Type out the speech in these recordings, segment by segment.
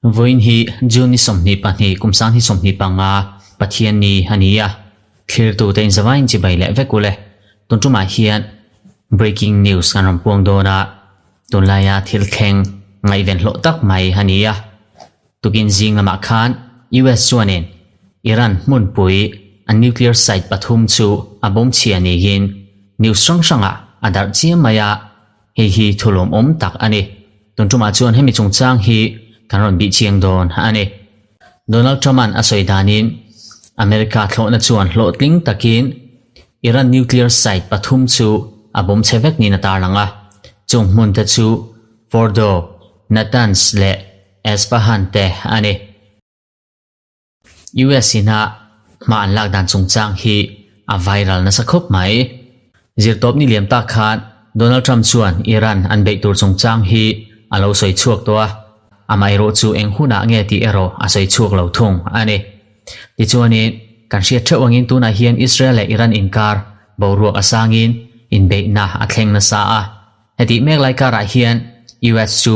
Vawiin hi June ni 22 kum sang hi 25 Pathian ni a ni a, thlirtute inzavain chibai leh vek ule. Tun tumah hian breaking news kan rawn puang dawn a, tunlaia thil thleng ngaihven hlawh tak mai a ni a. Tukin zing lamah khan US chuanin Iran hmunpui a nuclear site pathum chu a bawm chhia niin news hrang hrangah a darh chiam mai a, hei hi thu lawmawm tak a ni. Tun tumah chuan hemi chungchang hi kan rawn bih chiang dawn a ni. Donald Trump-a'n a sawi danin America thlawhna chuan hlawhtling takin Iran nuclear site pathum chu a bawm chhe vek niin a tarlang a, chung hmunte chu Fordow, Natanz leh Esfahan te a ni. US ina hma an lak dan chungchang hi a viral nasa khawp mai. Zirtawp ni liam tak khan Donald Trump chuan Iran an beih tur chungchang hi a lo sawi chhuak tawh a, amaherawh chu eng hunah nge tih erawh a sawi chhuak lo thung a ni. Tichuanin, kan hriat theuh angin tunah hian Israel leh Iran inkar boruak a sangin inbeihna a thleng nasa a. Hetih mek lai karah hian US chu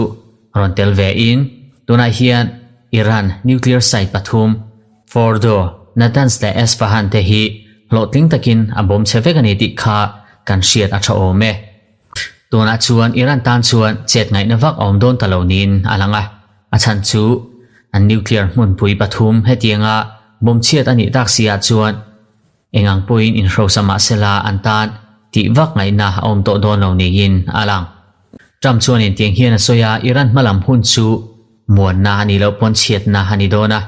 rawn tel ve in tunah hian Iran nuclear site pathum, Fordo, Natanz leh Esfahan te hi hlawhtling takin a bawm chhe vek a ni tih kha kan hriat a tha awm e. Tunah chuan Iran tan chuan chet ngaihna vak a awm dawn ta lo niin a lang a, a chhan chu an nuclear hmunpui pathum hetianga bawm chhiat a nih tak si ah chuan Eng ang pawhin inhrosa mah sela an tan tih vak ngaihna a awm tawh dawn lo niin a lang. Trump chuan intiang hian a sawi a, Iran hmalam hun chu muanna a nih loh pawn chhiatna a ni dawn a.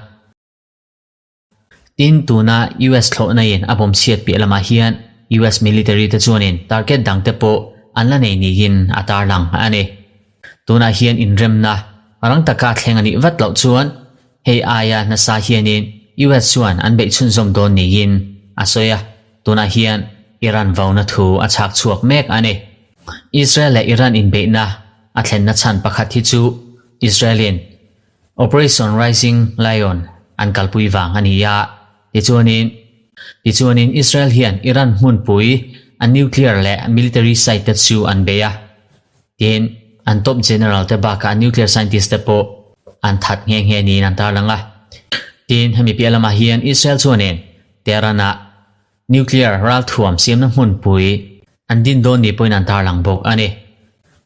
Tin, tuna US thlawhna in a bawm chhiat piah lamah hian US military te chuanin target dang te pawh an la nei niin a tarlang a ni. Tunah hian inremna rang taka thleng a nih vat loh chuan Hei aia nasa hianin US chuan an beih chhunzawm dawn niin a sawi a, tunah hian Iran vauna thu a chhak chhuak mek a ni. Israel leh Iran inbeihna a thlenna chhan pakhat hi chu Israel-in Operation Rising Lion an kalpui vang a ni a, tichuanin tichuanin Israel hian Iran hmunpui a nuclear leh military site te chu an bei a. Tin, an top general te bakah nuclear scientist te pawh an that nghe nghe niin an tarlang a. Tin, hemi piah lamah hian Israel chuanin Tehran-ah nuclear ralthuam siamna hmunpui an din dawn ni pawhin an tarlang bawk a ni.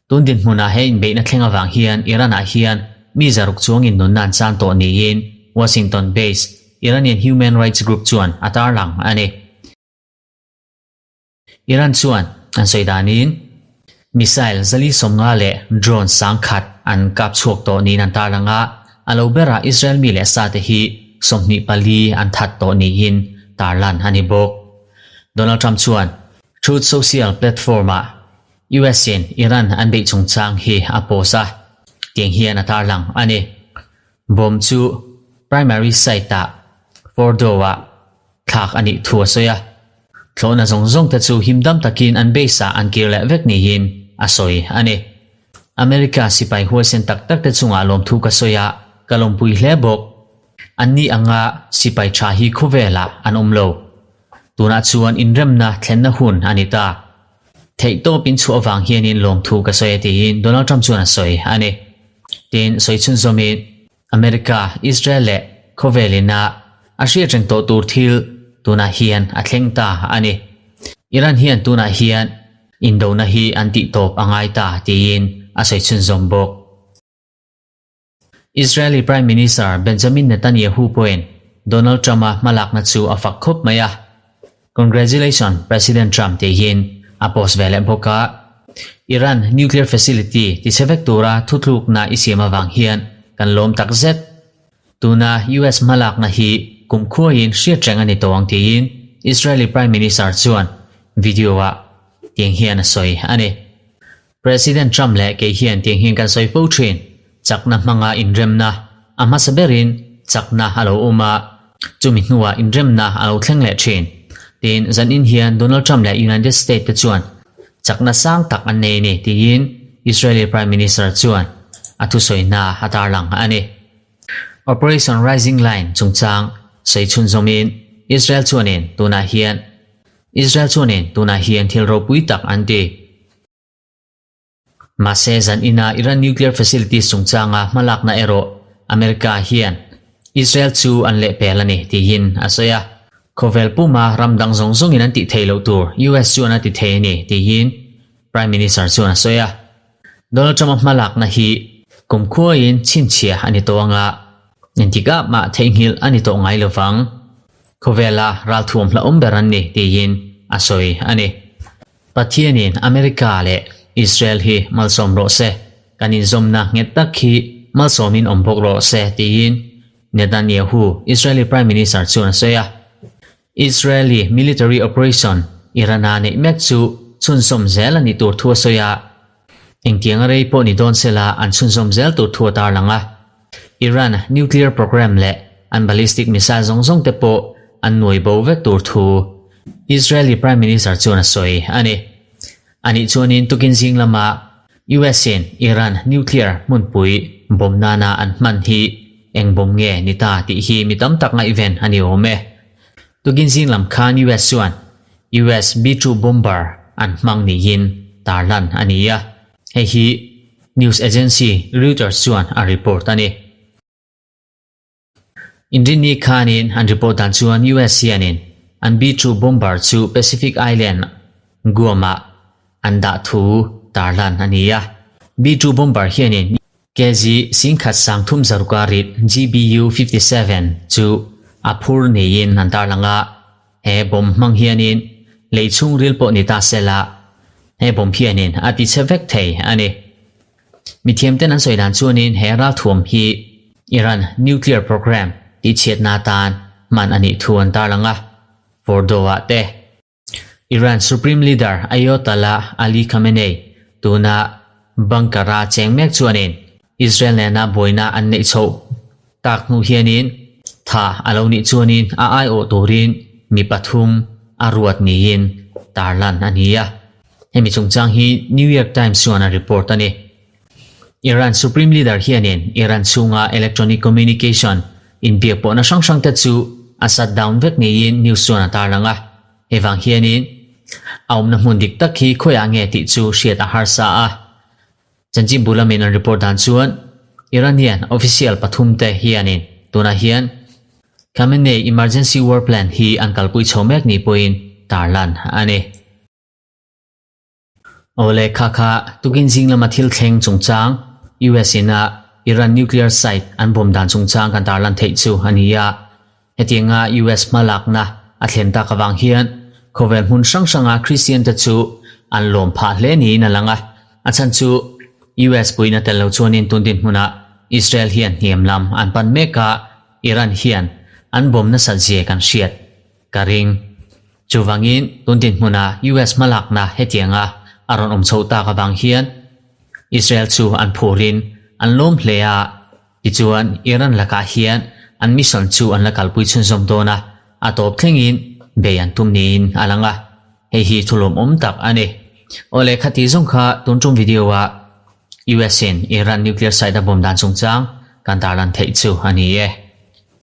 Tun dinhmunah he inbeihna thleng avang hian Iran-ah hian mi zaruk chuangin nunna an chan tawh niin Washington-based Iranian Human Rights Group chuan a tarlang a ni. Iran chuan an sawi danin missile zali 50 leh drone 10,000 an kap chhuak tawh niin an tarlang a, a lo berah Israel mi leh sa te hi 24 an that tawh niin tarlan a ni bawk. Donald Trump chuan Truth Social platform-ah US-in Iran an beih chungchang hi a post a, tiang hian a tarlang a ni. Bomb chu primary site-ah Fordow-ah thlak a nih thu a sawi a. Thlawhna zawng zawng te chu himdam takin an base-ah an kir leh vek niin a sawi a ni. America sipai huaisen tak tak te chungah lawmthu ka sawi a, ka lawmpui hle bawk. Anni anga sipai tha hi khawvelah an awm lo. Tunah chuan inremna thlenna hun a ni ta. Theihtawpin chhuah avang hianin lawmthu ka sawi a tiin Donald Trump chuan a sawi a ni. Tin, sawi chhunzawmin America, Israel leh khawvel ina a hriat reng tawh tur thil tunah hian a thleng ta a ni. Iran hian tunah hian indona hi an tihtawp a ngai ta tiin a sawi chhunzawm bawk. Israeli Prime Minister Benjamin Netanyahu pawhin Donald Trump-a hmalakna chu a fak khawp mai a. Congratulations President Trump tihin a post ve leh bawk a. Iran nuclear facility tichhe vek tura thutlukna i siam avang hian kan lawm tak zet. Tuna US hmalakna hi kumkhuaiin hriat reng a ni tawh ang tiin Israeli Prime Minister chuan video-ah tiang hian a sawi a ni. President Trump leh kei hian tiang hian kan sawi fo thin. Chakna hmanga inremna a hmasa berin chakna a lo awm a, chumi hnuah inremna a lo thleng leh thin. Tin, zanin hian Donald Trump leh United States te chuan chakna sang tak an nei a ni, tiin Israeli Prime Minister chuan a thusawina a tarlang a ni. Operation Rising Lion chungchang sawi chhunzawmin Israel chuanin tunah hian Israel chuanin tunah hian thil ropui tak an ti. Mahse, zan ina Iran nuclear facilities chungchanga hmalakna erawh America hian Israel chu an lehpel a ni, tiin a sawi a. Khawvel puma ram dang zawng zawngin an tih theih loh tur US chuan a ti thei a ni, tiin Prime Minister chuan a sawi a. Donald Trump-a hmalakna hi kumkhuain chhinchhiah a ni tawh anga engtikah mah theihnghilh a ni tawh ngai lo vang. Khawvela ralthuam hlauhawm ber an ni, tiin a sawi a ni. Pathianin America leh Israel hi malsawm rawh se, kan inzawmna nghet tak hi malsawmin awm bawk rawh se, tiin Netanyahu, Israeli Prime Minister chuan a sawi a. Israeli military operation Iran-a neih mek chu chhunzawm zel a nih tur thu a sawi a, engtianga rei pawh ni dawn sela an chhunzawm zel tur thu a tarlang a. Iran nuclear program leh an ballistic missile zawng zawng te pawh an nuai bo vek tur thu Israeli Prime Minister chuan a sawi a ni. Anih chuanin tukin zing lama US-in Iran nuclear hmunpui bomb nana an hman hi eng bomb nge ni ta tih hi mi tam tak ngaihven a ni awm e. Tukin zing lam khan US chuan US B-2 bomber an hmang niin tarlan a ni a. Hei hi news agency Reuters chuan a report a ni. Inrinni khanin an report dan chuan US hianin an B-2 bomber chu Pacific Island, Guam-ah an dah thu tarlan a ni a. B-2 bomber hianin KG 1336 rit GBU 57 chu a phur niin an tarlang a. He bomb hmang hianin lei chhungril pawh ni ta sela, he bomb hianin a ti chhe vek thei a ni. Mithiamten an sawi dan chuanin he ralthuam hi Iran nuclear program tihchhiatna atan hman a nih thu an tarlang a, Fordow-ah te. Iran Supreme Leader Ayatollah Ali Khamenei tuna bunker-a cheng mek chuanin Israel nena buaina an neih chhoh tak hnu hianin tha a lo nih chuanin a aiawh turin mi pathum a ruat niin tarlan a ni a. Hemi chungchang hi New York Times chuan a report a ni. Iran Supreme Leader hianin Iran chhunga electronic communication inbiak pawhna hrang hrang te chu a shut down vek niin news chuan a tarlang a. Hei vang hianin a awmna hmun dik tak hi khawiah nge tih chu hriat a harsa a. Chanchinbu lamin an report dan chuan Iranian official pathumte hianin tunah hian Khamenei emergency war plan hi an kalpui chho mek ni pawhin tarlan a ni. Awle kha kha tukin zing lama thil thleng chungchang US in a Iran nuclear site an bawm dan chungchang kan tarlan theih chu a ni a. Hetianga US hmalakna a thlen tak avang hian khawvel hmun hrang hranga Kristian te chu an lawm phah hle niin a lang a. A chhan chu US puihna tel lo chuanin tun dinhmunah Israel hian hniam lam an pan mek a, Iran hian an bawm nasat zia kan hriat ka ring. Chuvangin tun dinhmuna US hmalakna hetianga a rawn awm chhoh tak avang hian Israel chu an phurin an lawm hle a. Tichuan, Iran lakah hian an mission chu an la kalpui chhunzawm dawn a, a tawp thlengin bei an tum niin a lang a, hei hi thulawmawm tak a ni. Awle khati zawng kha tun tum video ah US in Iran nuclear site a bawm dan chungchang kan tarlan theih chu a ni e.